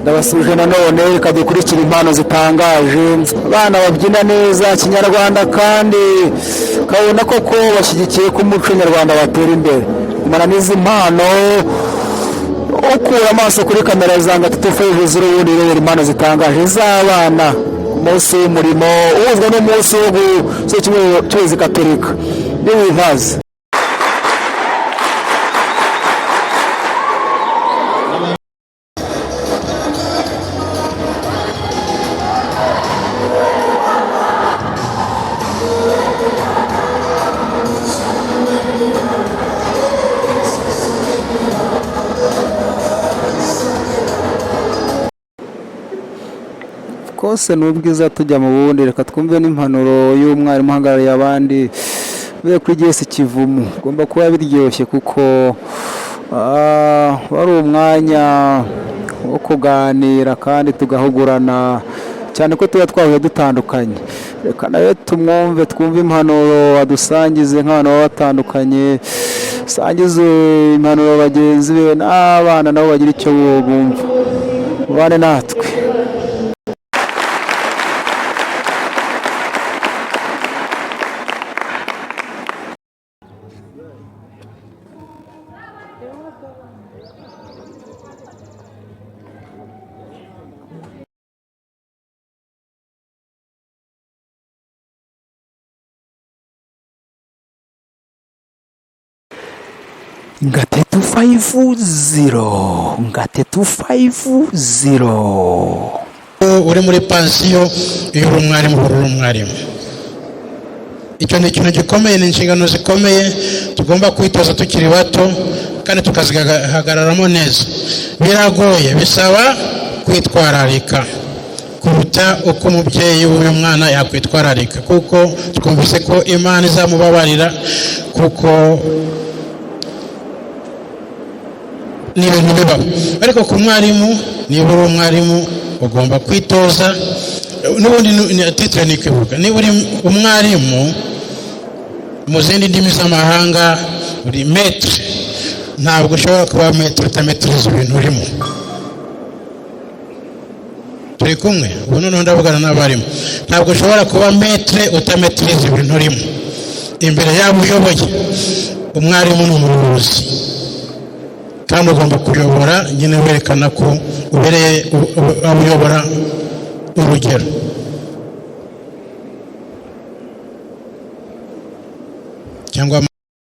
Ndabasuje nanone. Reka dukurikire impano zitangaje, abana babyina neza kinyarwanda kandi ukabona koko bashyigikiye ko umuco nyarwanda watera imbere. Gumana n'izi mpano, ukura amaso kuri kamera za 350, ubundi urebera impano zitangaje z'abana ku munsi w'umurimo uhuzwa n'umunsi wo gusoza cy'ukwezi gatolika n'ibivaze. Kose ni ubwiza tujya mu bundi. Reka twumve n'impanuro y'umwarimu uhagarariye abandi uvuye kuri GS Kivumu. Ugomba kuba biryoshye kuko wari umwanya wo kuganira kandi tugahugurana, cyane ko tuba twahuye dutandukanye. Reka nawe tumwumve, twumve impanuro adusangize nk'abantu baba batandukanye, sangize impanuro bagenzi be n'abana nabo bagira icyo bumva. Mubane natwe. 350, 350. Uri muri pansiyo, iyo uri umwarimu uhora uri umwarimu. Icyo ni ikintu gikomeye, ni inshingano zikomeye tugomba kwitoza tukiri bato kandi tukazihagararamo neza. Biragoye, bisaba kwitwararika kuruta uko umubyeyi w'uyu mwana yakwitwararika, kuko twumvise ko Imana izamubabarira, kuko ni ibintu bibaho. Ariko ku mwarimu, niba uri umwarimu ugomba kwitoza. N'ubundi titre ni kwibuka. Niba uri umwarimu, mu zindi ndimi z'amahanga uri maître. Ntabwo ushobora kuba maître utametiriza ibintu urimo. Turi kumwe? Ubu noneho ndavugana n'abarimu. Ntabwo ushobora kuba maître utametiriza ibintu urimo imbere yabo uyoboye. Umwarimu ni umuyobozi kandi ugomba kuyobora nyine werekana ko ubereye abo uyobora urugero cyangwa